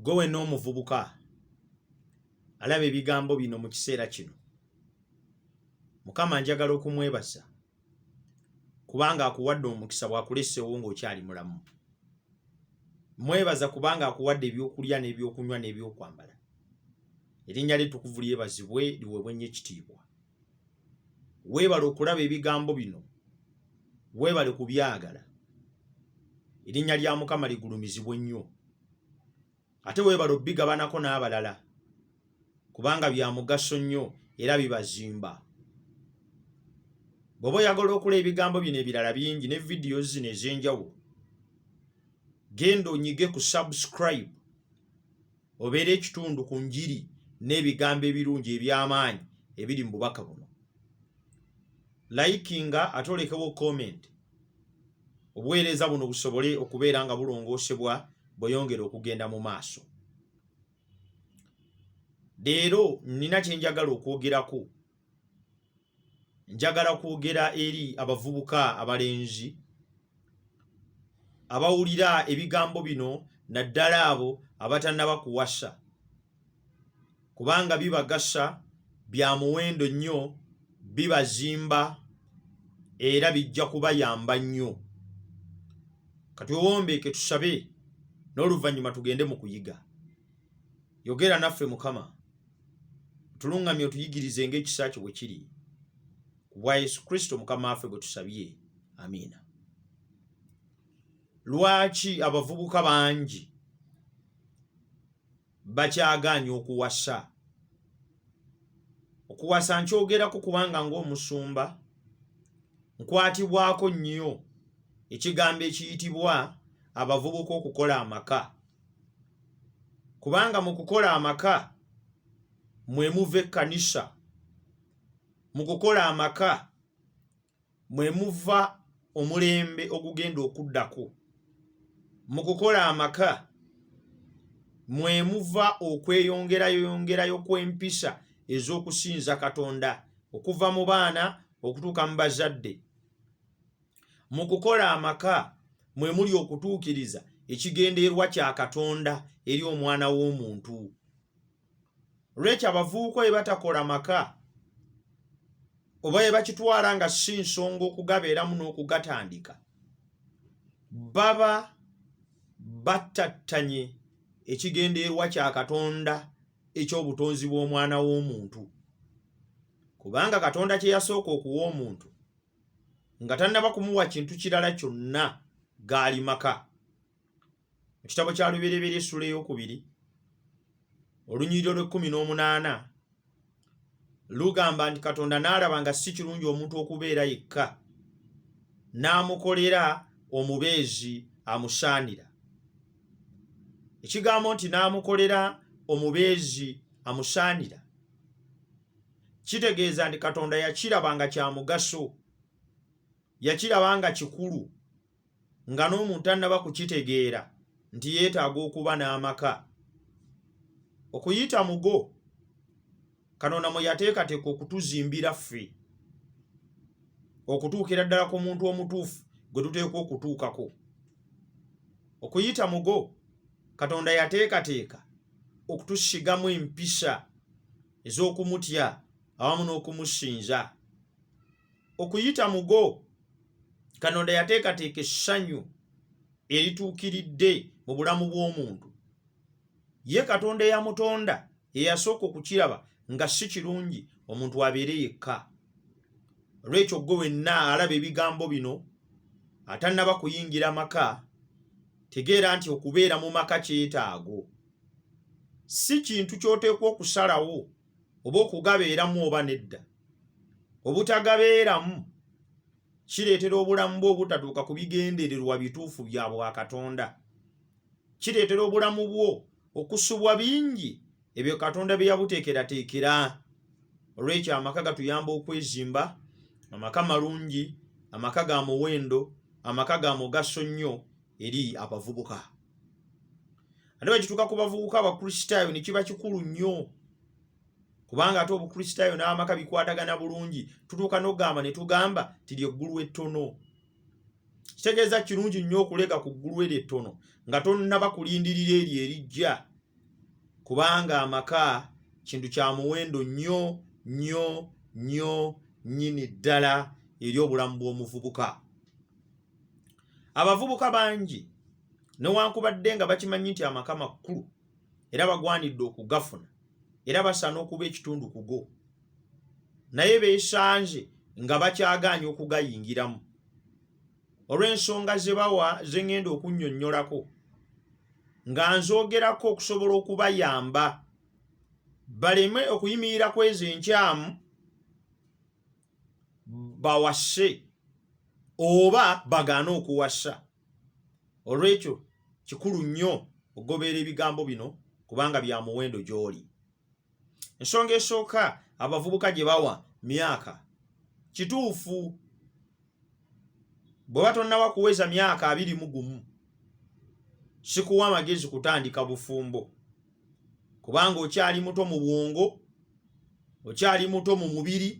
Gwe wenna omuvubuka alaba ebigambo bino mu kiseera kino, Mukama njagala okumwebaza kubanga akuwadde omukisa bw'akuleseewo ng'okyali mulamu. Mwebaza kubanga akuwadde ebyokulya n'ebyokunywa n'ebyokwambala. Erinnya lye ettukuvu lyebazibwe, liweebwe nnyo ekitiibwa. Weebale okulaba ebigambo bino, weebale kubyagala. Erinnya lya Mukama ligulumizibwe nnyo. Ate weebale obigabanako n'abalala kubanga bya mugaso nnyo era bibazimba. Bw'oba oyagala okula ebigambo bino ebirala bingi ne vidiyo zino ez'enjawulo, genda onyige ku subscribe obeere ekitundu ku njiri n'ebigambo ebirungi eby'amaanyi ebiri mu bubaka buno. Likinga ate olekewo comment obuweereza buno busobole okubeera nga bulongoosebwa bweyongera okugenda mu maaso. Leero nnina kye njagala okwogerako. Njagala kwogera eri abavubuka abalenzi abawulira ebigambo bino naddala abo abatannaba kuwasa kubanga bibagasa, bya muwendo nnyo, bibazimba era bijja kubayamba nnyo. Katwewombeeke tusabe n'oluvannyuma tugende mu kuyiga. Yogera naffe Mukama. Otuluŋŋamye otuyigirize ng'ekisa kyo bwe kiri. Ku bwa Yesu Kristo Mukama waffe bwe tusabye. Amiina. Lwaki abavubuka bangi bakyagaanye okuwasa? Okuwasa nkyogerako kubanga ng'omusumba nkwatibwako nnyo ekigambo ekiyitibwa abavubuka okukola amaka. Kubanga mu kukola amaka mwe muva ekkanisa, mu kukola amaka mwe muva omulembe ogugenda okuddako, mu kukola amaka mwe muva okweyongerayoyongerayo kw'empisa ez'okusinza Katonda okuva mu baana okutuuka mu bazadde. Mu kukola amaka mwe muli okutuukiriza ekigendererwa kya Katonda eri omwana w'omuntu. Olwekyo abavubuka bwe batakola maka oba bwe bakitwala nga si nsonga okugabeeramu n'okugatandika, baba battattanye ekigendererwa kya Katonda eky'obutonzi bw'omwana w'omuntu. Kubanga Katonda kye yasooka okuwa omuntu nga tannaba kumuwa kintu kirala kyonna gaali maka. Mu kitabo kya Lubereberye essula eyokubiri olunyiriri olw'ekkumi n'omunaana lugamba nti Katonda n'alaba nga si kirungi omuntu okubeera yekka, n'amukolera omubeezi amusaanira. Ekigambo nti n'amukolera omubeezi amusaanira kitegeeza nti Katonda yakiraba nga kya mugaso, yakiraba nga kikulu, nga n'omuntu tannaba kukitegeera nti yeetaaga okuba n'amaka. Okuyita mugo Katonda mwe yateekateeka okutuzimbira ffe okutuukira ddala ku muntu omutuufu gwe tuteekwa okutuukako. Okuyita mugo Katonda yateekateeka okutusigamu empisa ez'okumutya awamu n'okumusinza. Okuyita mugo Katonda yateekateeka essanyu erituukiridde mu bulamu bw'omuntu. Ye Katonda eyamutonda ye yasooka okukiraba nga si kirungi omuntu abeere yekka. Olwekyo ggwe wenna alaba ebigambo bino atannaba kuyingira maka, tegeera nti okubeera mu maka kyetaago. Si kintu ky'oteekwa okusalawo oba okugabeeramu oba nedda. Obutagabeeramu kireetera obulamu bwo obutatuuka ku bigendererwa bituufu bya bwakatonda. Kireetera obulamu bwo okusubwa bingi ebyo Katonda bye yabuteekerateekera. Olwekyo amaka gatuyamba okwezimba, amaka malungi, amaka ga muwendo, amaka ga mugaso nnyo eri abavubuka. Ate bwe kituuka ku bavubuka Abakristaayo ne kiba kikulu nnyo kubanga ate Obukristaayo n'amaka bikwatagana bulungi. Tutuuka n'okugamba ne tugamba nti lye ggulu ettono. Kitegeeza kirungi nnyo okulega ku ggulu eryo ettono nga tonnaba kulindirira eryo erijja. Kubanga amaka kintu kya muwendo nnyo nnyo nnyo nnyini ddala eri obulamu bw'omuvubuka. Abavubuka bangi newankubadde nga bakimanyi nti amaka makulu era bagwanidde okugafuna era basaana okuba ekitundu ku go, naye beesanze nga bakyagaanye okugayingiramu olw'ensonga ze bawa ze ŋŋenda okunnyonnyolako nga nzoogerako okusobola okubayamba baleme okuyimirira ku ezo enkyamu bawase oba bagaane okuwasa. Olw'ekyo kikulu nnyo okugoberera ebigambo bino kubanga bya muwendo gy'oli. Ensonga esooka abavubuka gye bawa myaka. Kituufu bw'oba tonnawa kuweza myaka 21 sikuwa amagezi kutandika bufumbo kubanga okyali muto mu bwongo, okyali muto mu mubiri,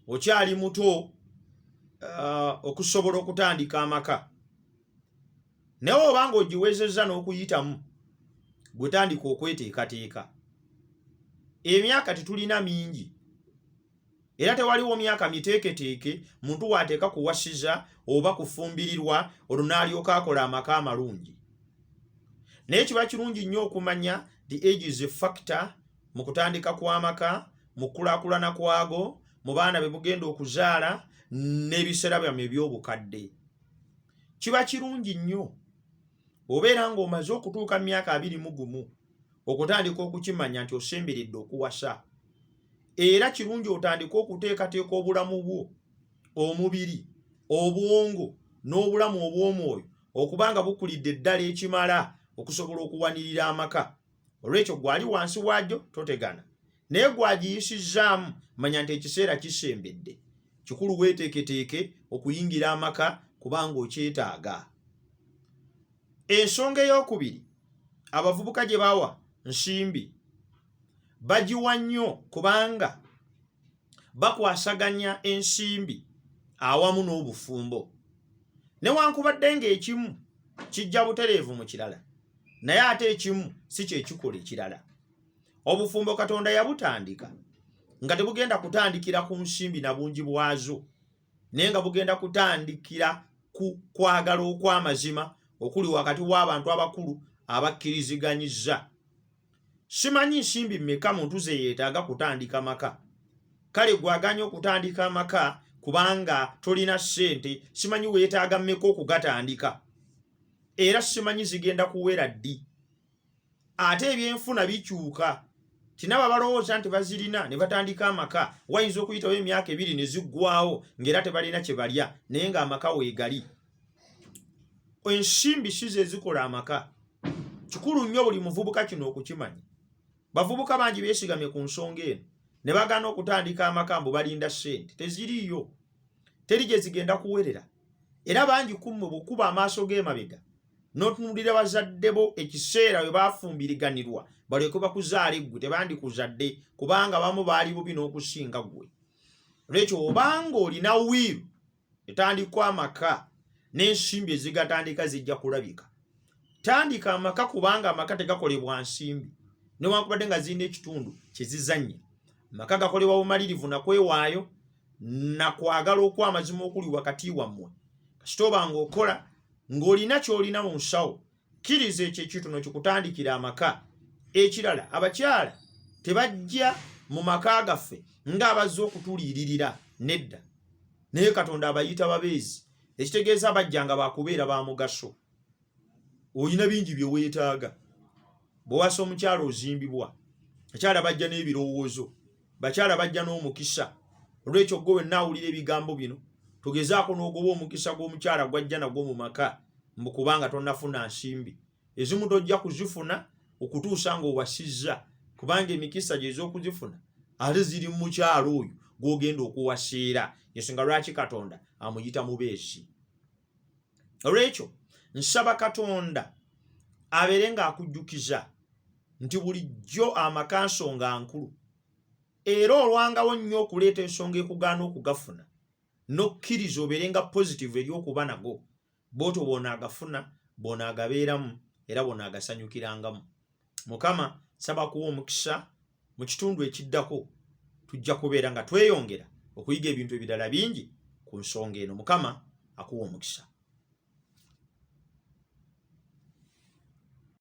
okyali muto okusobola okutandika amaka. Naye oba ng'ogiwezezza n'okuyitamu, gwe tandika okweteekateeka. Emyaka tetulina mingi era tewaliwo myaka miteeketeeke muntu w'ateeka kuwasiza oba kufumbirirwa olwo n'alyoka akola amaka amalungi. Naye kiba kirungi nnyo okumanya the age is a factor mu kutandika kw'amaka, mu kukulaakulana kwago, mu baana be mugenda okuzaala n'ebiseera byammwe eby'obukadde. Kiba kirungi nnyo obeera ng'omaze okutuuka mu myaka 21 okutandika okukimanya nti osemberedde okuwasa. Era kirungi otandike okuteekateeka obulamu bwo, omubiri, obwongo n'obulamu obw'omwoyo okuba nga bukulidde ddala ekimala okusobola okuwanirira amaka. Olw'ekyo gwali wansi waagyo totegana, naye gwagiyisizzaamu manya nti ekiseera kisembedde. Kikulu weeteeketeeke okuyingira amaka kubanga okyetaaga. Ensonga ey'okubiri abavubuka gye bawa nsimbi. Bagiwa nnyo kubanga bakwasaganya ensimbi awamu n'obufumbo. Newankubadde ng'ekimu kijja butereevu mu kirala, naye ate ekimu si kye kikola ekirala. Obufumbo Katonda yabutandika nga tebugenda kutandikira ku nsimbi na bungi bwazo, naye nga bugenda kutandikira ku kwagala okw'amazima okuli wakati w'abantu abakulu abakkiriziganyizza. Simanyi nsimbi mmeka muntu ze yeetaaga kutandika maka. Kale gwaganya okutandika amaka kubanga tolina ssente, simanyi weetaaga mmeka okugatandika, era simanyi zigenda kuwera ddi. Ate ebyenfuna bikyuka, tinaba balowooza nti bazirina ne batandika amaka, wayinza okuyitawo emyaka 2 ne ziggwawo ng'era tebalina kye balya, naye ng'amaka weegali. Ensimbi si ze zikola amaka. Kikulu nnyo buli muvubuka kino okukimanya. Bavubuka bangi beesigamye ku nsonga eno ne bagaana okutandika amaka mbu balinda ssente. Teziriiyo, teri gye zigenda kuwerera. Era bangi ku mmwe bw'okuba amaaso g'emabega n'otunuulira bazadde bo ekiseera we baafumbiriganirwa balyoke bakuzaale ggwe, tebandikuzadde kubanga bamu baali bubi n'okusinga ggwe. Olwekyo obanga olina wiiru etandikwa amaka n'ensimbi ezigatandika zijja kulabika. Tandika amaka kubanga amaka tegakolebwa nsimbi, newankubadde nga zirina ekitundu kye zizannya. Amaka gakolebwa bumalirivu na kwewaayo na kwagala okw'amazima okuli wakati wammwe. Kasita oba ng'okola ng'olina ky'olina mu nsawo, kkiriza ekyo ekitono kikutandikira amaka. Ekirala, abakyala tebajja mu maka gaffe ng'abazze okutuliiririra, nedda. Naye Katonda abayita babeezi, ekitegeeza bajja nga bakubeera ba mugaso. Olina bingi bye weetaaga. Bw'owasa omukyala ozimbibwa. Bakyala bajja n'ebirowoozo, bakyala bajja n'omukisa. Olw'ekyo ggwe wenna awulira ebigambo bino, togezaako n'ogoba omukisa gw'omukyala gw'ajja nagwo mu maka mbu kubanga tonnafuna nsimbi. Ezimu tojja kuzifuna okutuusa ng'owasizza, kubanga emikisa gyo ez'okuzifuna ate ziri mu mukyala oyo gw'ogenda okuwasiira. Ensonga lwaki Katonda amuyita mubeezi. Olw'ekyo nsaba Katonda abeere ng'akujjukiza nti bulijjo amaka nsonga nkulu, era olwangawo nnyo okuleeta ensonga ekugaana okugafuna n'okkiriza obeere nga positive eri okuba nago. Bw'otyo bw'onaagafuna, bw'onaagabeeramu era bw'onaagasanyukirangamu. Mukama saba kuwa omukisa. Mu kitundu ekiddako tujja kubeera nga tweyongera okuyiga ebintu ebirala bingi ku nsonga eno. Mukama akuwa omukisa.